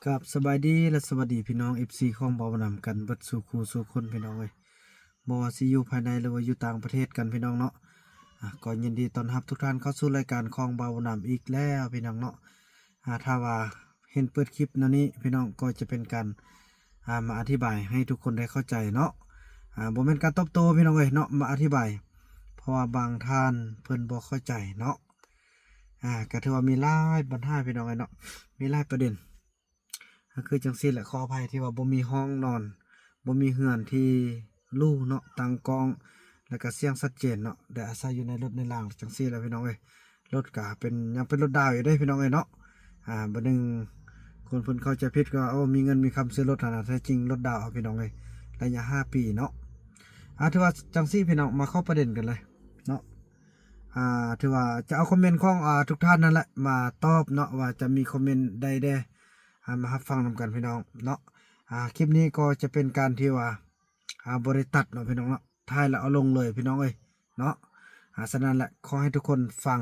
ครับ สบายดีและสวัสดีพี่น้อง เอฟซี ของบ่าวบุญนำกันเบิดสู่คู่สู่คนพี่น้องเอ้ย บ่ว่าสิอยู่ภายในหรือว่าอยู่ต่างประเทศกันพี่น้องเนาะ อ่ะ ก็ยินดีต้อนรับทุกท่านเข้าสู่รายการของบ่าวบุญนำอีกแล้วพี่น้องเนาะ อ่า ถ้าว่าเห็นเปิดคลิปแนวนี้พี่น้องก็จะเป็นการ อ่า มาอธิบายให้ทุกคนได้เข้าใจเนาะ อ่า บ่แม่นการตอบโต้พี่น้องเอ้ยเนาะ มาอธิบาย เพราะว่าบางท่านเพิ่นบ่เข้าใจเนาะ อ่า ก็ถือว่ามีหลายปัญหาพี่น้องเอ้ยเนาะ มีหลายประเด็น ก็คือจั่งซี้แหละ ขออภัยที่ว่าบ่มีห้องนอน บ่มีเฮือนที่หรูเนาะ ตั้งกล้อง แล้วก็เสียงชัดเจนเนาะ ได้อาศัยอยู่ในรถในลางจั่งซี้แหละพี่น้องเอ้ย รถก็เป็น ยังเป็นรถดาวอยู่เด้พี่น้องเอ้ยเนาะ อ่า บางหนึ่งคนเพิ่นเข้าใจผิดก็ว่า โอ้ มีเงินมีคำซื้อรถหั้นนะ แท้จริงรถดาวเอาพี่น้องเอ้ย ระยะห้าปีเนาะ อ่า ถือว่าจั่งซี้พี่น้อง มาเข้าประเด็นกันเลยเนาะ อ่า ถือว่าจะเอาคอมเมนต์ของ อ่า ทุกท่านนั่นแหละมาตอบเนาะ ว่าจะมีคอมเมนต์ใดแด่ อ่า มารับฟังนำกันพี่น้องเนาะ อ่า คลิปนี้ก็จะเป็นการที่ว่า อ่า บ่ได้ตัดเนาะพี่น้องเนาะ ถ่ายแล้วเอาลงเลยพี่น้องเอ้ยเนาะ อ่า ฉะนั้นแหละ ขอให้ทุกคนฟัง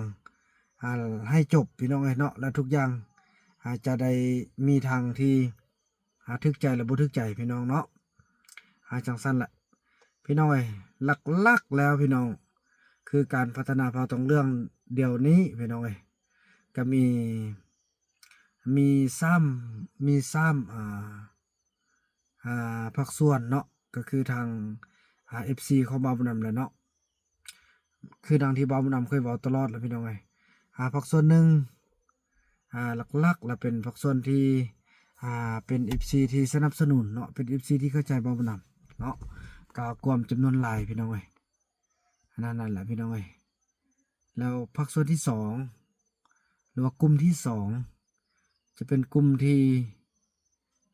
อ่า ให้จบพี่น้องเอ้ยเนาะ และทุกอย่าง อ่า จะได้มีทางที่ อ่า ถูกใจและบ่ถูกใจพี่น้องเนาะ อ่า จั่งซั้นแหละ พี่น้องเอ้ย หลักๆ แล้วพี่น้อง คือการพัฒนาเผ่าตองเหลืองเดี๋ยวนี้พี่น้องเอ้ย ก็มี มีสาม มีสาม อ่า อ่า ภาคส่วนเนาะ ก็คือทาง อ่า เอฟซี ของบ่าวบุญนำแหละเนาะ คือดังที่บ่าวบุญนำเคยเว้าตลอดแหละพี่น้องเอ้ย อ่า ภาคส่วนหนึ่ง อ่า หลักๆ แล้วเป็นภาคส่วนที่ อ่า เป็นเอฟซี ที่สนับสนุนเนาะ เป็นเอฟซี ที่เข้าใจบ่าวบุญนำเนาะ ก็กวมจำนวนหลายพี่น้องเอ้ย อันนั้น นั่นแหละพี่น้องเอ้ย แล้วภาคส่วนที่สอง หรือว่ากลุ่มที่สอง จะเป็นกลุ่มที่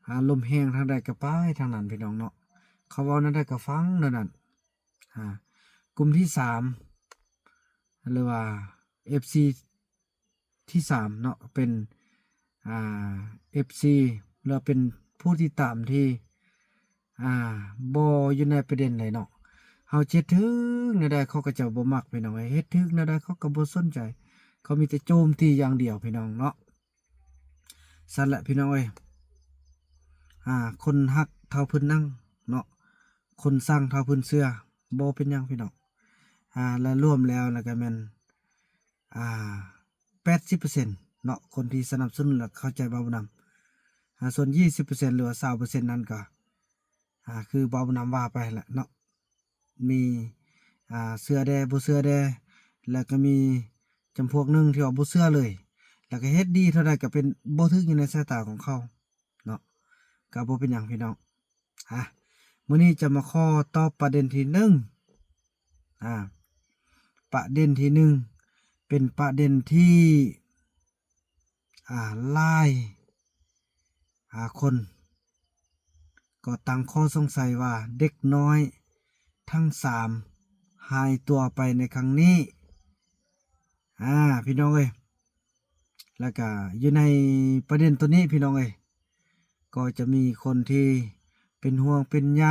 อ่า ลมแฮงทางใดก็ไปทางนั้นพี่น้องเนาะ เขาเว้าแนวใดก็ฟังแนวนั้น อ่า กลุ่มที่สาม หรือว่าเอฟซี ที่สามเนาะ เป็น อ่า เอฟซี หรือว่าเป็นผู้ติดตามที่ อ่า บ่อยู่ในประเด็นใดเนาะ เฮาสิเฮ็ดถึงแนวใดเขาก็จะบ่มักพี่น้องเอ้ย เฮ็ดถึงแนวใดเขาก็บ่สนใจ เขามีแต่โจมตีอย่างเดียวพี่น้องเนาะ ซั้นแหละพี่น้องเอ้ย อ่า คนฮักเท่าพื้นหนังเนาะ คนซังเท่าพื้นเสื้อ บ่เป็นหยังพี่น้อง อ่า และรวมแล้ว แล้วก็แม่น อ่า แปดสิบเปอร์เซ็นต์เนาะ คนที่สนับสนุนและเข้าใจบ่าวบุญนำ อ่า ส่วนยี่สิบเปอร์เซ็นต์ หรือว่าซาวเปอร์เซ็นต์ นั้นก็ อ่า คือบ่าวบุญนำว่าไปแหละเนาะ มี อ่า เชื่อแด่ บ่เชื่อแด่ แล้วก็มีจำพวกหนึ่งที่ว่าบ่เชื่อเลย แล้วก็เฮ็ดดีเท่าใดก็เป็น บ่ถืกอยู่ในสายตาของเขา เนาะ ก็บ่เป็นหยังพี่น้อง อ่ะ มื้อนี้จะมาขอตอบประเด็นที่หนึ่ง อ่า ประเด็นที่หนึ่ง เป็นประเด็นที่ อ่า หลาย อ่า คนก็ตั้งข้อสงสัยว่าเด็กน้อยทั้งสามหายตัวไปในครั้งนี้ อ่า พี่น้องเอ้ย แล้วก็อยู่ในประเด็นตัวนี้พี่น้องเอ้ย ก็จะมีคนที่เป็นห่วงเป็นใย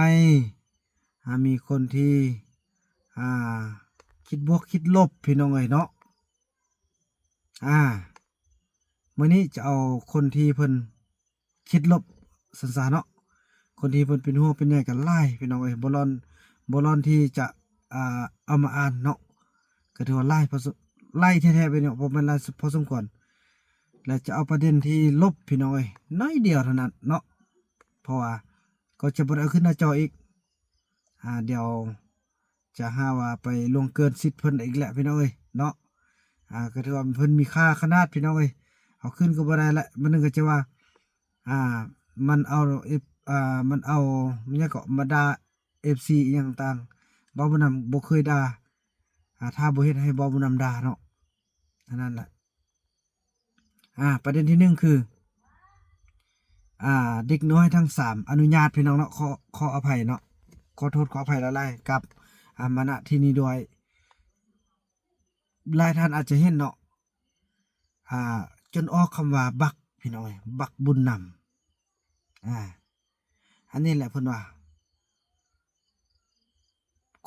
อ่า มีคนที่ อ่า คิดบวกคิดลบพี่น้องเอ้ยเนาะ อ่า มื้อนี้จะเอาคนที่เพิ่นคิดลบซั่นซะเนาะ คนที่เพิ่นเป็นห่วงเป็นใยก็หลายพี่น้องเอ้ย บ่ร้อน บ่ร้อนที่จะ อ่า เอามาอ่านเนาะ ก็ถือว่าหลายพอส- หลายแท้ๆ พี่น้อง บ่แม่นหลายพอสมควร และจะเอาประเด็นที่ลบพี่น้องเอ้ย น้อยเดียวเท่านั้นเนาะ เพราะว่าก็จะบ่ได้เอาขึ้นหน้าจออีก อ่า เดี๋ยวจะหาว่าไปล่วงเกินสิทธิ์เพิ่นอีกแหละพี่น้องเอ้ยเนาะ อ่า ก็ถือว่าเพิ่นมีค่าขนาดพี่น้องเอ้ย เอาขึ้นก็บ่ได้แหละ มื้อหนึ่งก็จะว่า อ่า มันเอา เอฟ- อ่า มันเอา มันหยังเกาะ มาด่า เอฟซี อีหยังต่าง บ่าวบุญนำบ่เคยด่า อ่า ถ้าบ่เฮ็ดให้บ่าวบุญนำด่าเนาะ อันนั้นแหละ อ่า ประเด็นที่หนึ่งคือ อ่า เด็กน้อยทั้งสาม อนุญาตพี่น้องเนาะ ขอ ขออภัยเนาะ ขอโทษขออภัยหลายๆ กับ อ่า มา ณ ที่นี้ด้วย หลายท่านอาจจะเห็นเนาะ อ่า จนออกคำว่าบัก พี่น้องเอ้ย บักบุญนำ อ่า อันนี้แหละเพิ่นว่า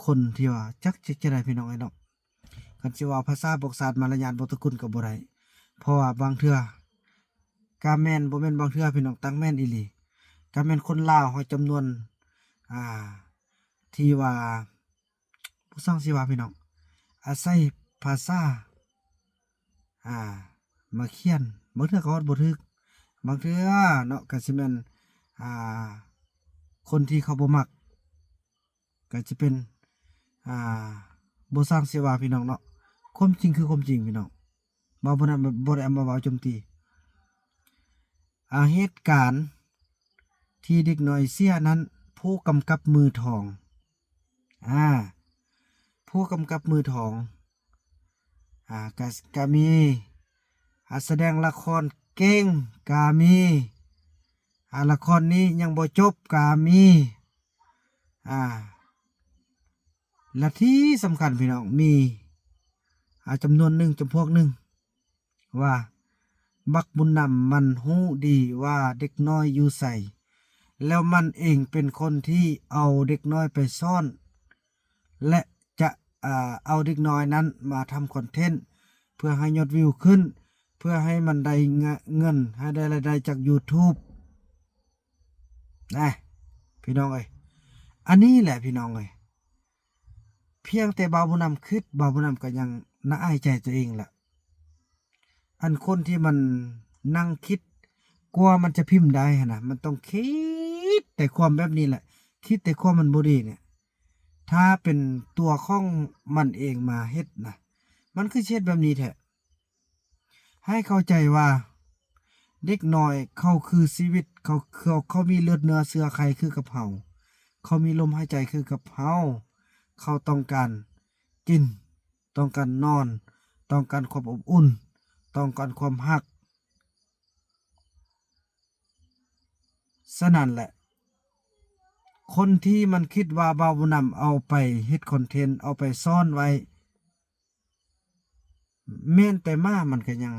คนที่ว่าจักสิจั่งใดพี่น้องเอ้ยเนาะ คันสิเว้าภาษาบกศาสตร์มารยาทบกตระกูลก็บ่ได้ เพราะว่าบางเทื่อ ກະແມ່ນ ບໍ່ແມ່ນບາງເທື່ອພີ່ນ້ອງ ຕັ້ງແມ່ນອີ່ຫຼີ ກະແມ່ນຄົນລາວເຮົາຈຳນວນ ອ່າ ທີ່ວ່າ ບໍ່ຊ່າງຊິວ່າພີ່ນ້ອງ ອາໄສພາສາ ອ່າ ມາຂຽນ ບາງເທື່ອກໍເວົ້າບໍ່ຖືກ ບາງເທື່ອເນາະ ກໍຊິແມ່ນ ອ່າ ຄົນທີ່ເຂົາບໍ່ມັກ ກໍຈະເປັນ ອ່າ ບໍ່ຊ່າງຊິວ່າພີ່ນ້ອງເນາະ ຄວາມຈິງຄືຄວາມຈິງພີ່ນ້ອງ ເວົ້າບໍ່ນັ້ນ ບໍ່ໄດ້ເອົາມາເວົ້າໂຈມຕີ ອ່າ ເຫດການທີ່ເດັກນ້ອຍເສຍນັ້ນ ຜູ້ກຳກັບມືທອງ ອ່າ ຜູ້ກຳກັບມືທອງ ອ່າ ກະ ກະມີ ອ່າ ສະແດງລະຄອນເກັ່ງກະມີ ອ່າ ລະຄອນນີ້ຍັງບໍ່ຈົບກະມີ ອ່າ ແລະທີ່ສຳຄັນພີ່ນ້ອງ ມີ ອ່າ ຈຳນວນໜຶ່ງ ຈຳພວກໜຶ່ງ ວ່າບັກບຸນນຳມັນຮູ້ດີວ່າເດັກນ້ອຍຢູ່ໃສ ແລ້ວມັນເອງເປັນຄົນທີ່ເອົາເດັກນ້ອຍໄປຊ້ອນ ແລະຈະ ອ່າ ເອົາເດັກນ້ອຍນັ້ນມາທຳຄອນເທັນ ເພື່ອໃຫ້ຍອດວິວຂຶ້ນ ເພື່ອໃຫ້ມັນໄດ້ເງິນ ໃຫ້ໄດ້ລາຍໄດ້ຈາກຢູທູບ ນະ ພີ່ນ້ອງເອີຍ ອັນນີ້ແຫຼະພີ່ນ້ອງເອີຍ ພຽງແຕ່ບ່າວບຸນນຳຄິດ ບ່າວບຸນນຳກໍຍັງລະອາຍໃຈຕົວເອງລະ ອັນຄົນທີ່ມັນນັ່ງຄິດ ກວ່າມັນຈະພິມໄດ້ຫັ້ນນະ ມັນຕ້ອງຄິດແຕ່ຄວາມແບບນີ້ແຫຼະ ຄິດແຕ່ຄວາມມັນບໍ່ດີນີ້ ຖ້າເປັນຕົວຂອງມັນເອງມາເຮັດນະ ມັນຄືຊິເຮັດແບບນີ້ແທ້. ໃຫ້ເຂົ້າໃຈວ່າເດັກນ້ອຍເຂົາຄືຊີວິດ ເຂົາ ເຂົາ ເຂົາມີເລືອດເນື້ອເຊື້ອໄຂຄືກັບເຮົາ ເຂົາມີລົມຫາຍໃຈຄືກັບເຮົາ ເຂົາຕ້ອງການກິນ ຕ້ອງການນອນ ຕ້ອງການຄວາມອົບອຸ່ນ ຕ້ອງການຄວາມຮັກ. ສະນັ້ນແຫຼະ ຄົນທີ່ມັນຄິດວ່າບ່າວບຸນນຳເອົາໄປເຮັດຄອນເທັນ ເອົາໄປຊ້ອນໄວ້ ແມ່ນແຕ່ໝາມັນກໍຍັງ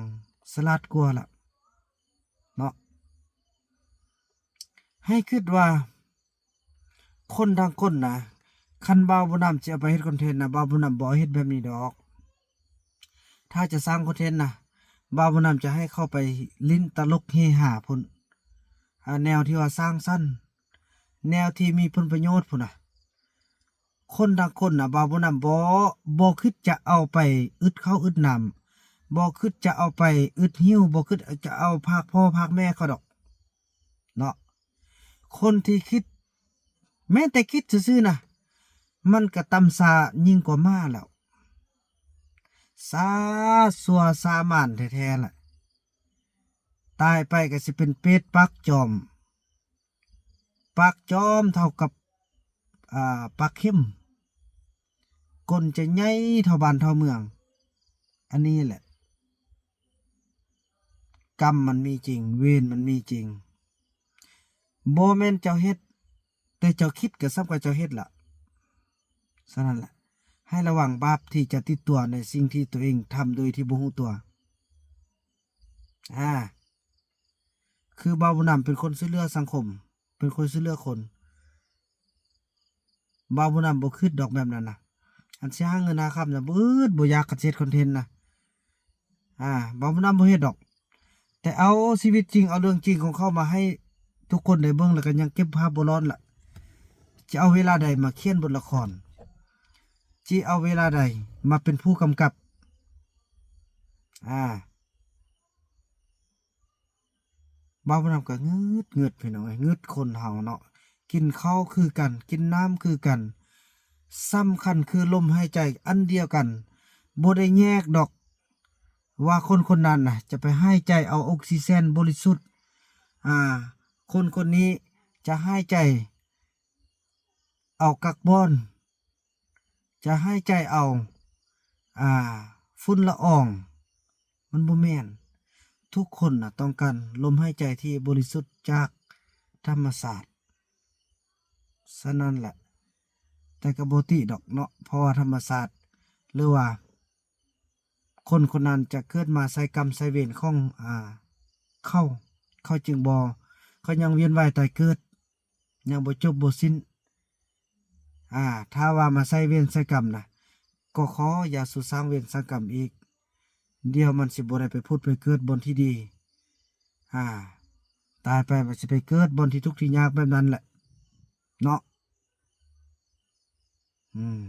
ສະຫຼາດກວ່າລະເນາະ. ໃຫ້ຄິດວ່າຄົນທັງຄົນນະ ຄັນບ່າວບຸນນຳຊິເອົາໄປເຮັດຄອນເທັນນະ ບ່າວບຸນນຳບໍ່ເຮັດແບບນີ້ດອກ. ຖ້າຈະສ້າງຄອນເທັນນະ ບ່າວບຸນນຳຈະໃຫ້ເຂົ້າໄປຫຼິ້ນຕະຫຼົກເຮຮາພຸ້ນ ອາ ແນວທີ່ວ່າສ້າງສັນ ແນວທີ່ມີຜົນປະໂຫຍດພຸ້ນນະ. ຄົນທັງຄົນນະ ບ່າວບຸນນຳບໍ່ ບໍ່ຄິດຈະເອົາໄປອຶດເຂົ້າອຶດນ້ຳ ບໍ່ຄິດຈະເອົາໄປອຶດຫິວ ບໍ່ຄິດຈະເອົາພາກພໍ່ພາກແມ່ເຂົາດອກເນາະ. ຄົນທີ່ຄິດ ແມ້ແຕ່ຄິດຊື່ໆນະ ມັນກະຕ່ຳຊ້າຍິ່ງກວ່າໝາແລ້ວ ຊ້າຊົ່ວຊ້າໝານແທ້ໆລະ. ຕາຍໄປກະຊິເປັນເປດປາກຈອມ ປາກຈອມເທົ່າກັບ ອ່າ ປາກເຂັມ ກົ້ນຈະໃຫຍ່ເທົ່າບ້ານເທົ່າເມືອງ. ອັນນີ້ແຫຼະ ກຳມັນມີຈິງ ເວນມັນມີຈິງ ບໍ່ແມ່ນເຈົ້າເຮັດ ແຕ່ເຈົ້າຄິດກໍສ່ຳກັບເຈົ້າເຮັດລະ. ສະນັ້ນແຫຼະ ໃຫ້ລະວັງບາບທີ່ຈະຕິດຕົວໃນສິ່ງທີ່ຕົວເອງທຳໂດຍທີ່ບໍ່ຮູ້ຕົວ. ອາ ຄືບ່າວບຸນນຳເປັນຄົນຊ່ວຍເຫຼືອສັງຄົມ ເປັນຄົນຊ່ວຍເຫຼືອຄົນ ບ່າວບຸນນຳບໍ່ຄິດດອກແບບນັ້ນນະ. ອັນຊິຫາເງິນຫາຄຳນະ ບໍ່ອຶດບໍ່ຢາກ ຄັນຊິເຮັດຄອນເທັນນະ ອາ ບ່າວບຸນນຳບໍ່ເຮັດດອກ. ແຕ່ເອົາຊີວິດຈິງ ເອົາເລື່ອງຈິງຂອງເຂົາມາໃຫ້ທຸກຄົນໄດ້ເບິ່ງ ແລ້ວກໍຍັງເກັບພາບບໍ່ລ້ອນລະ. ຈະເອົາເວລາໃດມາຂຽນບົດລະຄອນ? ຈະເອົາເວລາໃດມາເປັນຜູ້ກຳກັບ? ອາ ບ່າວບຸນນຳກໍງຶດໆ ພີ່ນ້ອງເອີຍ ງຶດຄົນເຮົາເນາະ. ກິນເຂົ້າຄືກັນ ກິນນ້ຳຄືກັນ ສຳຄັນຄືລົມຫາຍໃຈອັນດຽວກັນ. ບໍ່ໄດ້ແຍກດອກວ່າຄົນຄົນນັ້ນນະ ຈະໄປຫາຍໃຈເອົາອົກຊີເຈນບໍລິສຸດ ອາ ຄົນຄົນນີ້ຈະຫາຍໃຈເອົາກັກບອນ ຈະຫາຍໃຈເອົາ ອ່າ ຝຸ່ນລະອອງ ມັນບໍ່ແມ່ນ. ທຸກຄົນນະຕ້ອງການລົມຫາຍໃຈທີ່ບໍລິສຸດຈາກທຳມະຊາດ. ສະນັ້ນແຫຼະ ແຕ່ກໍບໍ່ຕິດອກເນາະ ເພາະວ່າທຳມະຊາດ ຫຼືວ່າຄົນຄົນນັ້ນຈະເກີດມາໃສ່ກຳໃສ່ເວນຂອງ ອ່າ ເຂົາ ເຂົາຈຶ່ງບໍ່ ເຂົາຍັງວຽນວ່າຍຕາຍເກີດ ຍັງບໍ່ຈົບບໍ່ສິ້ນ. ອາ ຖ້າວ່າມາໃສ່ເວນໃສ່ກຳນະ ກໍຂໍຢ່າສູ່ສ້າງເວນສ້າງກຳອີກ ດຽວມັນຊິບໍ່ໄດ້ໄປຜຸດໄປເກີດບ່ອນທີ່ດີ. ອາ ຕາຍໄປມັນຊິໄປເກີດບ່ອນທີ່ທຸກທີ່ຍາກແບບນັ້ນແຫຼະເນາະ. ອືມ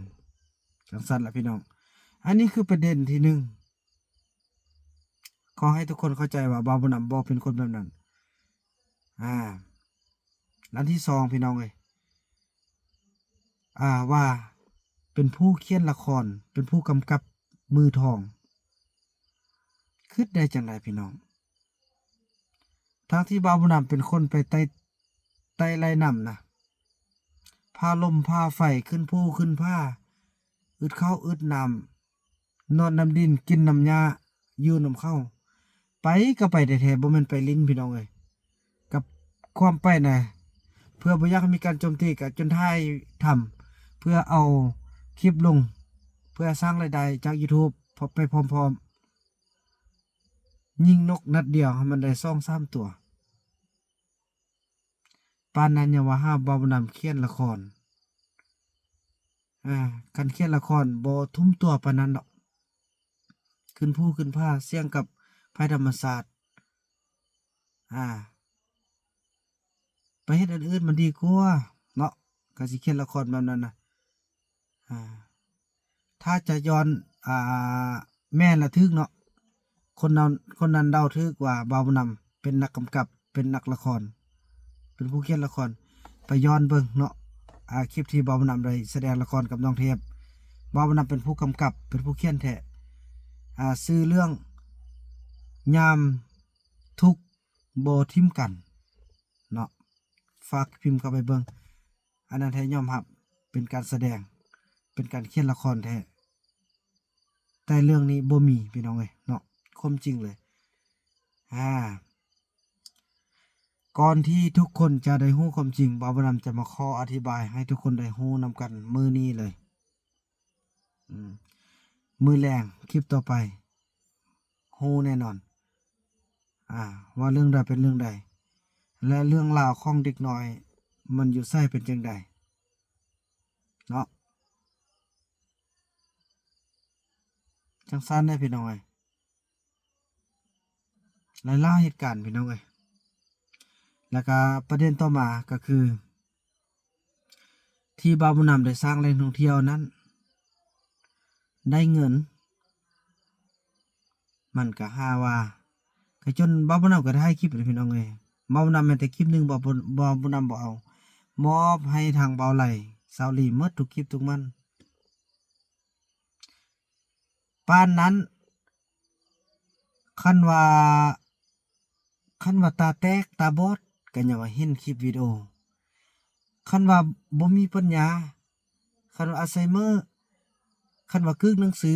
ຈັ່ງຊັ້ນລະພີ່ນ້ອງ. ອັນນີ້ຄືປະເດັນທີໜຶ່ງ. ຂໍໃຫ້ທຸກຄົນເຂົ້າໃຈວ່າບ່າວບຸນນຳບໍ່ເປັນຄົນແບບນັ້ນ. ອາ ອັນທີສອງ ພີ່ນ້ອງເອີຍ ອາ ວ່າເປັນຜູ້ຂຽນລະຄອນ ເປັນຜູ້ກຳກັບມືທອງ. ຄິດໄດ້ຈັ່ງໃດພີ່ນ້ອງ? ທັງທີ່ບ່າວບຸນນຳເປັນຄົນໄປໄຕ່ ໄຕ່ໄລ່ນ້ຳນະ ຜ່າລົມຜ່າໄຟ ຂຶ້ນພູຂຶ້ນຜາ ອຶດເຂົ້າອຶດນ້ຳ ນອນນຳດິນ ກິນນຳຫຍ້າ ຢູ່ນຳເຂົາ ໄປກໍໄປແທ້ໆ ບໍ່ແມ່ນໄປຫຼິ້ນພີ່ນ້ອງເອີຍ. ກັບຄວາມໄປນະ ເພື່ອບໍ່ຢາກໃຫ້ມີການໂຈມຕີ ກໍຈົນຖ່າຍທຳ ເພື່ອເອົາຄລິບລົງ ເພື່ອສ້າງລາຍໄດ້ຈາກຢູທູບ ໄປພ້ອມໆ ຍິງນົກນັດດຽວໃຫ້ມັນໄດ້ສອງສາມຕົວ. ປານນັ້ນຍັງວ່າຫາບ່າວບຸນນຳຂຽນລະຄອນ. ອາ ຄັນຂຽນລະຄອນບໍ່ທຸ່ມຕົວປານນັ້ນດອກ. ຂຶ້ນພູຂຶ້ນຜາ ສ່ຽງກັບໄພທຳມະຊາດ. ອາ ໄປເຮັດອັນອື່ນມັນດີກວ່າເນາະ ກະຊິຂຽນລະຄອນແບບນັ້ນນະ. ອາ ຖ້າຈະຍ້ອນ ອາ ແມ່ນລະຖືກເນາະ ຄົນນັ້ນ ຄົນນັ້ນເດົາຖືກວ່າບ່າວບຸນນຳເປັນນັກກຳກັບ ເປັນນັກລະຄອນ ເປັນຜູ້ຂຽນລະຄອນ. ໄປຍ້ອນເບິ່ງເນາະ ອາ ຄລິບທີ່ບ່າວບຸນນຳໄດ້ສະແດງລະຄອນກັບນ້ອງເທບ. ບ່າວບຸນນຳເປັນຜູ້ກຳກັບ ເປັນຜູ້ຂຽນແທ້. ອາ ຊື່ເລື່ອງ ຍາມທຸກບໍ່ຖິ້ມກັນເນາະ. ຝາກພິມເຂົ້າໄປເບິ່ງ. ອັນນັ້ນແທ້ຍອມຮັບ ເປັນການສະແດງ ເປັນການຂຽນລະຄອນແທ້. ແຕ່ເລື່ອງນີ້ບໍ່ມີ ພີ່ນ້ອງເອີຍເນາະ ຄວາມຈິງເລີຍ. ອາ ກ່ອນທີ່ທຸກຄົນຈະໄດ້ຮູ້ຄວາມຈິງ ບ່າວບຸນນຳຈະມາຂໍອະທິບາຍໃຫ້ທຸກຄົນໄດ້ຮູ້ນຳກັນມື້ນີ້ເລີຍ. ອືມ ມື້ແລງຄລິບຕໍ່ໄປ ຮູ້ແນ່ນອນ ອາ ວ່າເລື່ອງໃດເປັນເລື່ອງໃດ ແລະ ເລື່ອງລາວຂອງເດັກນ້ອຍມັນຢູ່ໃສ ເປັນຈັ່ງໃດເນາະ. ຈັ່ງຊັ້ນເດ້ພີ່ນ້ອງເອີຍ. ຫຼາຍໆເຫດການພີ່ນ້ອງເອີຍ. ແລ້ວກະປະເດັນຕໍ່ມາກໍຄື ທີ່ບ່າວບຸນນຳໄດ້ສ້າງແຫຼ່ງທ່ອງທ່ຽວນັ້ນ ໄດ້ເງິນ ມັນກະຫາວ່າ ກະຈົນບ່າວບຸນນຳກະໄດ້ຄລິບເດ້ພີ່ນ້ອງເອີຍ. ບ່າວບຸນນຳແມ່ນແຕ່ຄລິບໜຶ່ງ ບ່າວບຸນ ບ່າວບຸນນຳບໍ່ເອົາ ມອບໃຫ້ທາງບ່າວໄຫຼ ສາວລີ ໝົດທຸກຄລິບທຸກມັນ. ປານນັ້ນ ຄັນວ່າ ຄັນວ່າຕາແຕກຕາບອດ ກໍຍັງວ່າເຫັນຄລິບວິດີໂອ. ຄັນວ່າບໍ່ມີປັນຍາ ຄັນວ່າອັລໄຊເມີ ຄັນວ່າກຶກໜັງສື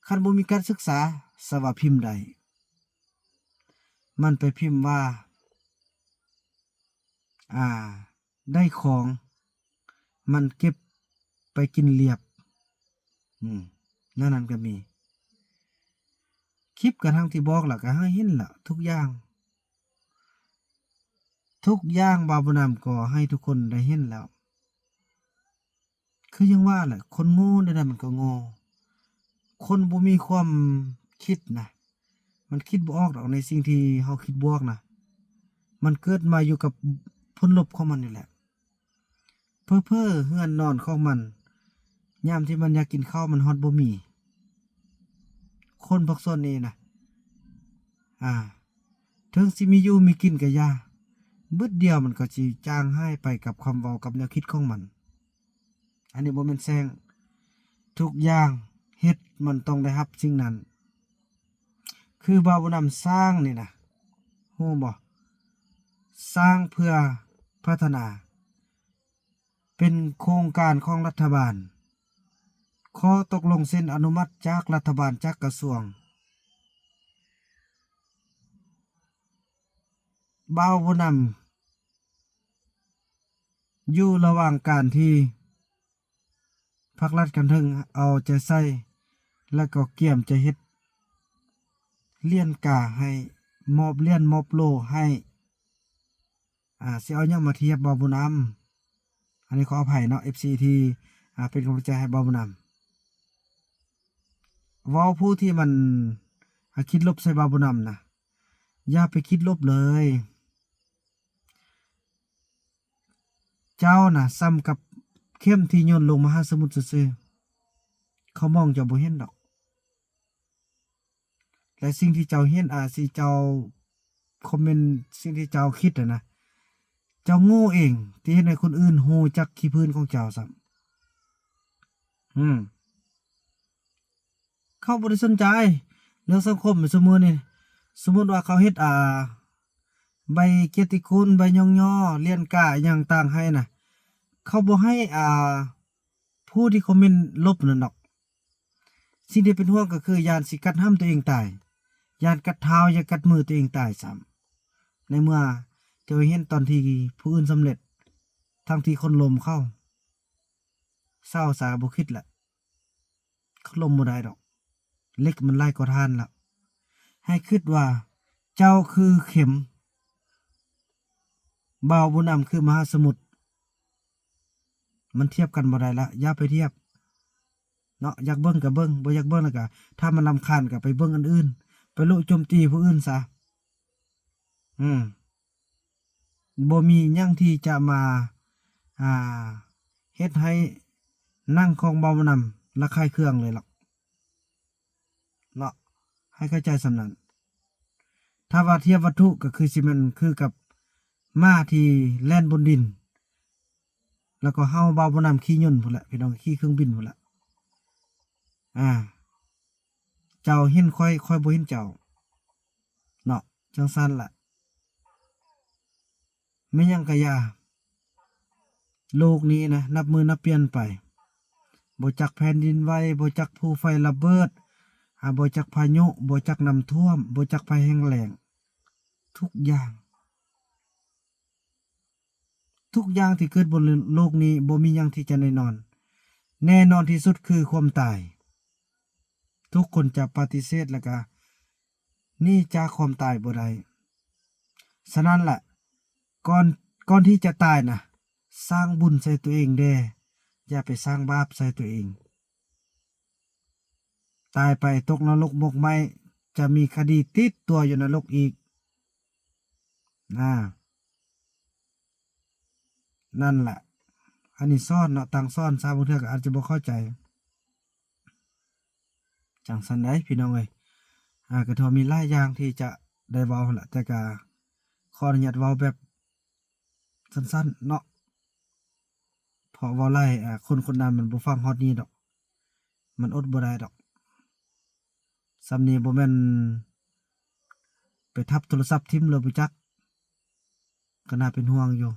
ຄັນບໍ່ມີການສຶກສາ ສະວ່າພິມໄດ້. ມັນໄປພິມວ່າ ອາ ໄດ້ຂອງ ມັນເກັບໄປກິນລຽບ. ອືມ ແນວນັ້ນກໍມີ. ຄລິບກະທັງທີ່ບອກລະ ກະໃຫ້ເຫັນລະ ທຸກຢ່າງ ທຸກຢ່າງບ່າວບຸນນຳກໍໃຫ້ທຸກຄົນໄດ້ເຫັນແລ້ວ. ຄືຍັງວ່າແຫຼະ ຄົນໂງ່ແນວໃດມັນກໍໂງ່. ຄົນບໍ່ມີຄວາມຄິດນະ ມັນຄິດບໍ່ອອກດອກໃນສິ່ງທີ່ເຮົາຄິດບວກນະ. ມັນເກີດມາຢູ່ກັບຜົນລົບຂອງມັນນີ້ແຫຼະ. ເຜີໆເຮືອນນອນຂອງມັນ ຍາມທີ່ມັນຢາກກິນເຂົ້າມັນຮອດບໍ່ມີ. ຄົນພາກສ່ວນນີ້ນະ ອາ ເຖິງຊິມີຢູ່ມີກິນກະຢ່າ ບຶດດຽວມັນກໍຊິຈາງຫາຍໄປກັບຄຳເວົ້າກັບແນວຄິດຂອງມັນ. ອັນນີ້ບໍ່ແມ່ນແຊ່ງ ທຸກຢ່າງເຮັດມັນຕ້ອງໄດ້ຮັບສິ່ງນັ້ນ. ຄືບ່າວບຸນນຳສ້າງນີ້ນະ ຮູ້ບໍ່? ສ້າງເພື່ອພັດທະນາ ເປັນໂຄງການຂອງລັດຖະບານ, ຂໍ້ຕົກລົງເຊັນອະນຸມັດຈາກລັດຖະບານ, ຈາກກະຊວງ. ບ່າວບຸນນຳຢູ່ລະຫວ່າງການທີ່ພັກລັດການເທິງເອົາໃຈໃສ່ ແລະ ກໍກຽມຈະເຮັດຫຼຽນກາໃຫ້, ມອບຫຼຽນມອບໂລ່ໃຫ້. ອາ ຊິເອົາຫຍັງມາທຽບບ່າວບຸນນຳ? ອັນນີ້ຂໍອະໄພເນາະ ເອັຟຊີ ທີ່ ອາ ເປັນກຳລັງໃຈໃຫ້ບ່າວບຸນນຳ. ເວົ້າຜູ້ທີ່ມັນ ອາ ຄິດລົບໃສ່ບ່າວບຸນນຳນະ, ຢ່າໄປຄິດລົບເລີຍ. ເຈົ້ານະສ່ຳກັບເຂັມທີ່ໂຍນລົງມະຫາສະໝຸດຊື່ໆ ເຂົາມອງເຈົ້າບໍ່ເຫັນດອກ. ແລະສິ່ງທີ່ເຈົ້າເຫັນ ອາ ທີ່ເຈົ້າຄອມເມັນ ສິ່ງທີ່ເຈົ້າຄິດຫັ້ນນະ ເຈົ້າໂງ່ເອງທີ່ເຮັດໃຫ້ຄົນອື່ນຮູ້ຈັກຂີ້ພື້ນຂອງເຈົ້າຊ້ຳ. ອືມ ເຂົາບໍ່ໄດ້ສົນໃຈເລື່ອງສັງຄົມ. ສົມມຸດນີ້ ສົມມຸດວ່າເຂົາເຮັດ ອ່າ ໃບກຽດຕິຄຸນ ໃບຍ້ອງຍໍ ຫຼຽນກາ ອີ່ຫຍັງຕ່າງໃຫ້ນະ ເຂົາບໍ່ໃຫ້ ອ່າ ຜູ້ທີ່ຄອມເມັນລົບນັ້ນດອກ. ສິ່ງທີ່ເປັນຫ່ວງກໍຄືຢ້ານຊິກັດຫ້ຳຕົວເອງຕາຍ, ຢ້ານກັດເທົ້າ ຢ່າກັດມືຕົວເອງຕາຍຊ້ຳ. ໃນເມື່ອເຈົ້າເຫັນຕອນທີ່ຜູ້ອື່ນສຳເລັດ ທັງທີ່ຄົນລົມເຂົາ ເຊົາຊາ ບໍ່ຄິດລະ ຄົນລົມບໍ່ໄດ້ດອກ. ເຫຼັກມັນຫຼາຍກວ່າຖ່ານລະ. ໃຫ້ຄິດວ່າເຈົ້າຄືເຂັມ, ບ່າວບຸນນຳຄືມະຫາສະໝຸດ. ມັນທຽບກັນບໍ່ໄດ້ລະ ຢ່າໄປທຽບເນາະ. ຢາກເບິ່ງກໍເບິ່ງ, ບໍ່ຢາກເບິ່ງແລ້ວກໍ ຖ້າມັນລຳຄານກໍໄປເບິ່ງອັນອື່ນ, ໄປໂລະໂຈມຕີຜູ້ອື່ນຊະ. ອືມ ບໍ່ມີຫຍັງທີ່ຈະມາ ອ່າ ເຮັດໃຫ້ໜັງຂອງບ່າວບຸນນຳລະຄາຍເຄືອງເລີຍລະເນາະ. ໃຫ້ເຂົ້າໃຈສ່ຳນັ້ນ. ຖ້າວ່າທຽບວັດຖຸກໍຄືຊິແມ່ນຄືກັບໝາທີ່ແລ່ນບົນດິນ ແລ້ວກໍເຮົາບ່າວບຸນນຳຂີ່ຍົນພຸ້ນແຫຼະ ພີ່ນ້ອງ, ຂີ່ເຄື່ອງບິນພຸ້ນແຫຼະ. ອ່າ ເຈົ້າເຫັນຂ້ອຍ ຂ້ອຍບໍ່ເຫັນເຈົ້າເນາະ. ຈັ່ງຊັ້ນລະ ແມ່ນຫຍັງກະຢ່າ, ໂລກນີ້ນະ ນັບມື້ນັບປ່ຽນໄປ. ບໍ່ຈັກແຜ່ນດິນໄຫວ, ບໍ່ຈັກພູໄຟລະເບີດ, ຫາ ບໍ່ຈັກພາຍຸ, ບໍ່ຈັກນ້ຳຖ້ວມ, ບໍ່ຈັກໄພແຫ້ງແລ້ງ. ທຸກຢ່າງ ທຸກຢ່າງທີ່ເກີດບົນໂລກນີ້ ບໍ່ມີຫຍັງທີ່ຈະແນ່ນອນ. ແນ່ນອນທີ່ສຸດຄືຄວາມຕາຍ. ທຸກຄົນຈະປະຕິເສດ ແລ້ວກະໜີຈາກຄວາມຕາຍບໍ່ໄດ້. ສະນັ້ນລະ ກ່ອນ ກ່ອນທີ່ຈະຕາຍນະ ສ້າງບຸນໃສ່ຕົວເອງແດ່, ຢ່າໄປສ້າງບາບໃສ່ຕົວເອງ. ຕາຍໄປຕົກນະລົກໝົກໄໝ້, ຈະມີຄະດີຕິດຕົວຢູ່ນະລົກອີກ. ອ່າ ນັ້ນລະ ອັນນີ້ສອນເນາະ, ຕັ້ງສອນຊະ ບາງເທື່ອກໍອາດຈະບໍ່ເຂົ້າໃຈ. ຈັ່ງຊັ້ນໃດ໋ ພີ່ນ້ອງເອີຍ. ອ່າ ກໍຖືວ່າມີຫຼາຍຢ່າງທີ່ຈະໄດ້ເວົ້າຫັ້ນລະ, ແຕ່ກໍຂໍອະນຸຍາດເວົ້າແບບສັ້ນໆເນາະ, ເພາະເວົ້າຫຼາຍ ອ່າ ຄົນຄົນນັ້ນມັນບໍ່ຟັງຮອດນີ້ດອກ, ມັນອົດບໍ່ໄດ້ດອກ. ສ່ຳນີ້ບໍ່ແມ່ນໄປທັບໂທລະສັບຖິ້ມເລີຍບໍ່ຈັກ, ກໍໜ້າເປັນຫ່ວງຢູ່.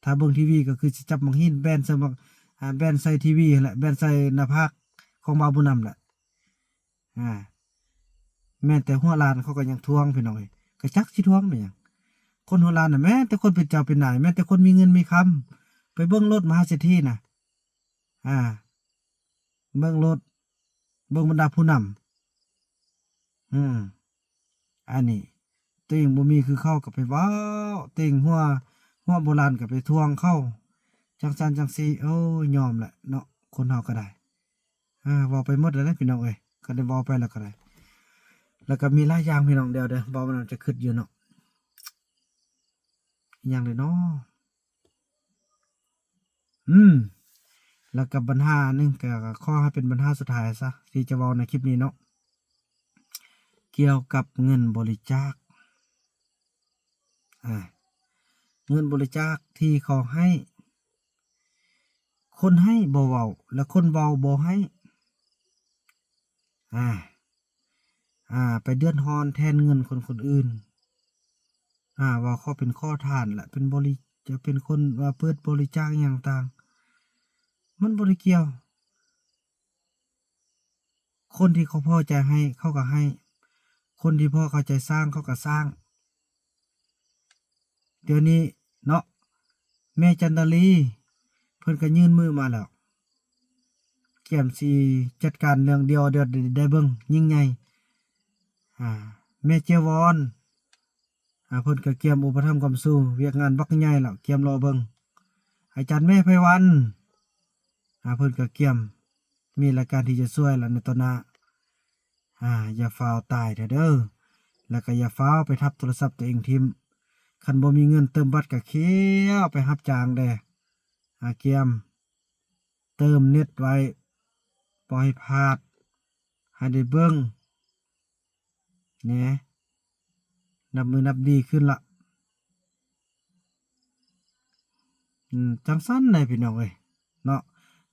ຖ້າເບິ່ງທີວີກໍຄືຊິຈັບໝາກຫີນແບນໃສ່ໝາກ ອ່າ ແບນໃສ່ທີວີຫັ້ນແຫຼະ, ແບນໃສ່ໜ້າຜາກຂອງບ່າວບຸນນຳແຫຼະ. ອ່າ ແມ່ນແຕ່ຫົວລ້ານເຂົາກໍຍັງທວງ ພີ່ນ້ອງເອີຍ, ກໍຈັກຊິທວງແມ່ນຫຍັງ. ຄົນຫົວລ້ານນະ ແມ່ນແຕ່ຄົນເປັນເຈົ້າເປັນນາຍ, ແມ່ນແຕ່ຄົນມີເງິນມີຄຳ, ໄປເບິ່ງໂລດມະຫາເສດຖີນະ. ອ່າ ເບິ່ງໂລດ ເບິ່ງບັນດາຜູ້ນຳ. ອືມ ອັນນີ້ຕົວເອງບໍ່ມີຄືເຂົາກໍໄປເວົ້າ, ຕົວເອງຫົວ ຫົວໂບລານກໍໄປທວງເຂົາ, ຈັ່ງຊັ້ນຈັ່ງຊີ້. ໂອ້ຍ ຍອມແຫຼະເນາະ, ຄົນເຮົາກໍໄດ້. ອ່າ ເວົ້າໄປໝົດແລ້ວເດ້ ພີ່ນ້ອງເອີຍ, ກໍໄດ້ເວົ້າໄປແລ້ວກໍໄດ້. ແລ້ວກໍມີຫຼາຍຢ່າງ ພີ່ນ້ອງ, ດຽວເດີ ເວົ້ານຳຈະຄຶດຢູ່ເນາະ. ອີ່ຫຍັງເດເນາະ? ອືມ ແລ້ວກໍບັນຫາໜຶ່ງ ກໍຂໍໃຫ້ເປັນບັນຫາສຸດທ້າຍຊະ ທີ່ຈະເວົ້າໃນຄລິບນີ້ເນາະ, ກ່ຽວກັບເງິນບໍລິຈາກ. ອ່າ ເງິນບໍລິຈາກທີ່ເຂົາໃຫ້, ຄົນໃຫ້ບໍ່ເວົ້າ ແລະ ຄົນເວົ້າບໍ່ໃຫ້. ອ່າ ອ່າ ໄປເດືອດຮ້ອນແທນເງິນຄົນຄົນອື່ນ. ອ່າ ວ່າເຂົາເປັນຂໍທານ ແລະ ເປັນບໍລິ ຈະເປັນຄົນວ່າເປີດບໍລິຈາກອີ່ຫຍັງຕ່າງ, ມັນບໍ່ໄດ້ກ່ຽວ. ຄົນທີ່ເຂົາພໍໃຈໃຫ້ ເຂົາກໍໃຫ້, ຄົນທີ່ພໍເຂົ້າໃຈສ້າງ ເຂົາກໍສ້າງ. ດຽວນີ້ເນາະ ແມ່ຈັນດາລີ ເພິ່ນກໍຍື່ນມືມາແລ້ວ, ກຽມຊິຈັດການເລື່ອງດຽວ ດຽວໄດ້ເບິ່ງຍິ່ງໃຫຍ່. ອ່າ ແມ່ເຈຍວອນ ອ່າ ເພິ່ນກໍກຽມອຸປະຖຳຄ້ຳຊູ ວຽກງານບັກໃຫຍ່ແລ້ວ, ກຽມລໍເບິ່ງ. ອາຈານແມ່ໄພວັນ ອ່າ ເພິ່ນກໍກຽມມີລາຍການທີ່ຈະຊ່ວຍແລ້ວໃນຕໍ່ໜ້າ. ອ່າ ຢ່າຟ້າວຕາຍເດີ້ເດີ. ແລ້ວກໍຢ່າຟ້າວໄປທັບໂທລະສັບຕົວເອງຖິ້ມ. ຄັນບໍ່ມີເງິນເຕີມບັດກໍຂ້ຽວໄປຮັບຈ້າງແດ່ ຫາກຽມເຕີມເນັດໄວ້ ບໍ່ໃຫ້ພາດ ໃຫ້ໄດ້ເບິ່ງແດ່ ນັບມື້ນັບດີຂຶ້ນລະ. ອືມ ຈັ່ງຊັ້ນແຫຼະພີ່ນ້ອງເອີຍເນາະ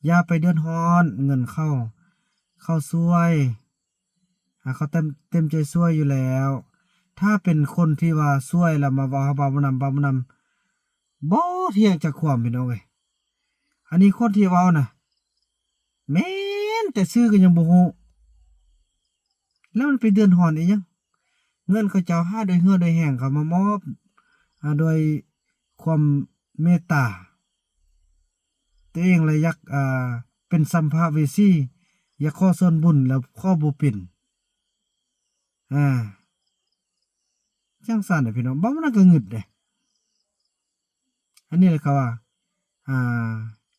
ຢ່າໄປເດືອດຮ້ອນ. ເງິນເຂົ້າ ເຂົ້າຊ່ວຍ ຫາ ເຂົາເຕັມ ເຕັມໃຈຊ່ວຍຢູ່ແລ້ວ. ຖ້າເປັນຄົນທີ່ວ່າຊ່ວຍແລ້ວມາເວົ້າຫາບ່າວບຸນນຳ ບ່າວບຸນນຳບໍ່ຖຽງຈັກຄວາມ ພີ່ນ້ອງເອີຍ. ອັນນີ້ຄົນທີ່ເວົ້ານະ ແມ່ນແຕ່ຊື່ກໍຍັງບໍ່ຮູ້ ແລ້ວມັນໄປເດືອດຮ້ອນອີ່ຫຍັງ? ເງິນເຂົາເຈົ້າຫາດ້ວຍເຫື່ອດ້ວຍແຮງ ເຂົາມາມອບ ອາ ດ້ວຍຄວາມເມດຕາ. ຕົວເອງລະຢາກ ອາ ເປັນສຳພະເວສີ ຢາກຂໍສ່ວນບຸນແລ້ວຂໍບໍ່ເປັນ ອາ ຈັ່ງຊັ້ນແຫຼະພີ່ນ້ອງ. ບາງຄົນກໍງຶດເດ້ ອັນນີ້ແຫຼະເຂົາວ່າ ອາ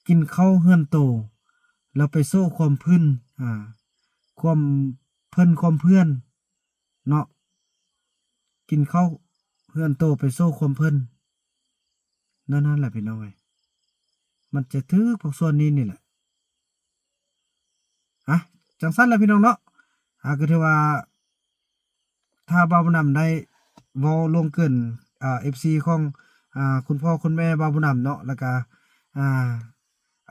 ກິນເຂົ້າເຮືອນໂຕ ແລ້ວໄປໂຊຄວາມເພິ່ນ ອາ ຄວາມເພິ່ນຄວາມເພື່ອນເນາະ ກິນເຂົ້າເຮືອນໂຕໄປໂຊຄວາມເພິ່ນ. ນັ້ນ ນັ້ນແຫຼະພີ່ນ້ອງເອີຍ ມັນຈະຖືກພວກສ່ວນນີ້ນີ້ແຫຼະ. ອາ ຈັ່ງຊັ້ນແຫຼະພີ່ນ້ອງເນາະ ອາ ກໍຖືວ່າ ຖ້າບ່າວບຸນນຳໄດ້ເວົ້າລ່ວງເກີນ ອາ ເອັຟຊີຂອງ ອາ ຄຸນພໍ່ຄຸນແມ່ບ່າວບຸນນຳເນາະ ແລ້ວກະ ອາ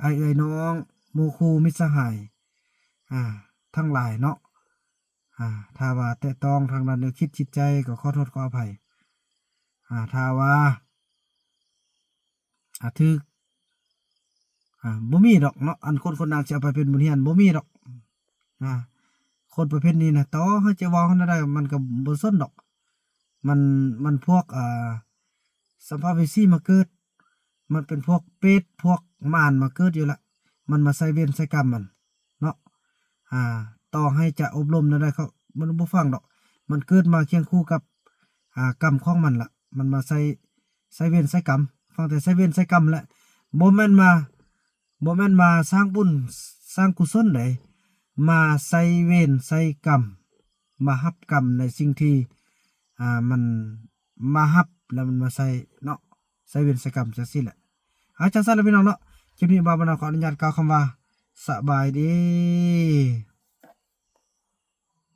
ອ້າຍເອື້ອຍນ້ອງ ໝູ່ຄູ່ມິດສະຫາຍ ອາ ທັງຫຼາຍເນາະ ອາ ຖ້າວ່າແຕະຕ້ອງທາງດ້ານແນວຄິດຈິດໃຈ ກໍຂໍໂທດຂໍອະໄພ. ອາ ຖ້າວ່າ ອາ ຖືກ ອາ ບໍ່ມີດອກເນາະ ອັນຄົນຄົນນັ້ນຊິເອົາໄປເປັນບົດຮຽນ ບໍ່ມີດອກ. ອາ ຄົນປະເພດນີ້ນະ ຕໍ່ໃຫ້ຈະເວົ້າແນວໃດ ມັນກໍບໍ່ສົນດອກ. ມັນ ມັນພວກ ອາ ສຳພະເວສີມາເກີດ ມັນເປັນພວກເປດພວກມານມາເກີດຢູ່ລະ ມັນມາໃຊ້ເວນໃຊ້ກຳມັນເນາະ. ອາ ຕໍ່ໃຫ້ຈະອົບຮົມແນວໃດ ເຂົາ ມັນບໍ່ຟັງດອກ. ມັນເກີດມາຄຽງຄູ່ກັບ ອາ ກຳຂອງມັນລະ ມັນມາໃຊ້ ໃຊ້ເວນໃຊ້ກຳ ຟັງແຕ່ໃຊ້ເວນໃຊ້ກຳແຫຼະ. ບໍ່ແມ່ນມາ ບໍ່ແມ່ນມາສ້າງບຸນສ້າງກຸສົນໃດ ມາໃຊ້ເວນໃຊ້ກຳ ມາຮັບກຳໃນສິ່ງທີ່ ອາ ມັນມາຮັບ ແລ້ວມັນມາໃຊ້ເນາະ ໃຊ້ເວນໃຊ້ກຳຈັ່ງຊີ້ແຫຼະ. ອາ ຈັ່ງຊັ້ນລະພີ່ນ້ອງເນາະ ຄລິບນີ້ບ່າວບຸນນຳຂໍອະນຸຍາດກ່າວຄຳວ່າ ສະບາຍດີ.